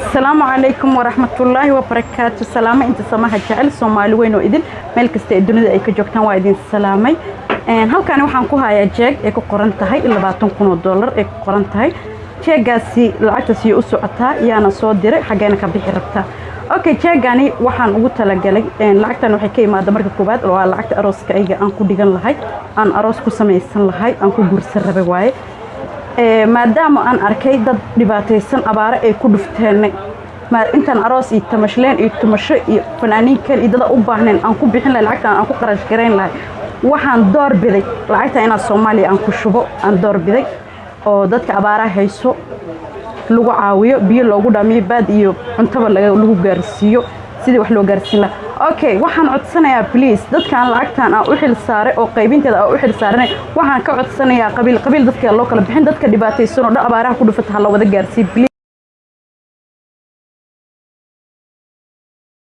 Asalaamu calaykum waraxmatullaahi wabarakaatu. Salaamo inta samaha jecel, Soomaali weyn oo idin meel kasta ee dunida ay ka joogtaan, waa idin salaamay. Halkaani waxaan ku hayaa jeeg ay ku qoran tahay $20,000 ay ku qoran tahay. Jeegaasi lacagtaasi u socotaa, yaana soo diray, xaggeena ka bixi rabtaa? Okay, jeegani waxaan ugu talagalay lacagtan waxay ka imaada marka koowaad waa lacagta arooska ayga aan ku dhigan lahay, aan aroos ku samaysan lahay, aan ku guursan rabay waaye. Maadaama aan arkay dad dhibaataysan, abaare ay ku dhufteen, intaan aroos iyo tamashleen iyo tumasho iyo fanaaniin kale iyo dada u baahnayn aan ku bixin lahay lacagtan, aan ku qarash garayn lahay, waxaan door biday lacagta inaan Soomaaliya aan ku shubo. Aan door biday oo dadka abaaraha hayso lagu caawiyo, biyo loogu dhamiyo, baad iyo cuntaba lagu gaarsiiyo, sidii wax loo gaarsiin lahaa. Okay, waxaan codsanayaa please dadkaan lacagtan aan u xil saaray oo qaybinteeda aan u xil saaranay, waxaan ka codsanayaa qabiil qabiil dadka loo kala bixin, dadka dhibaataysan oo dhan abaaraha ku dhufata ha la wada gaarsiiyo please.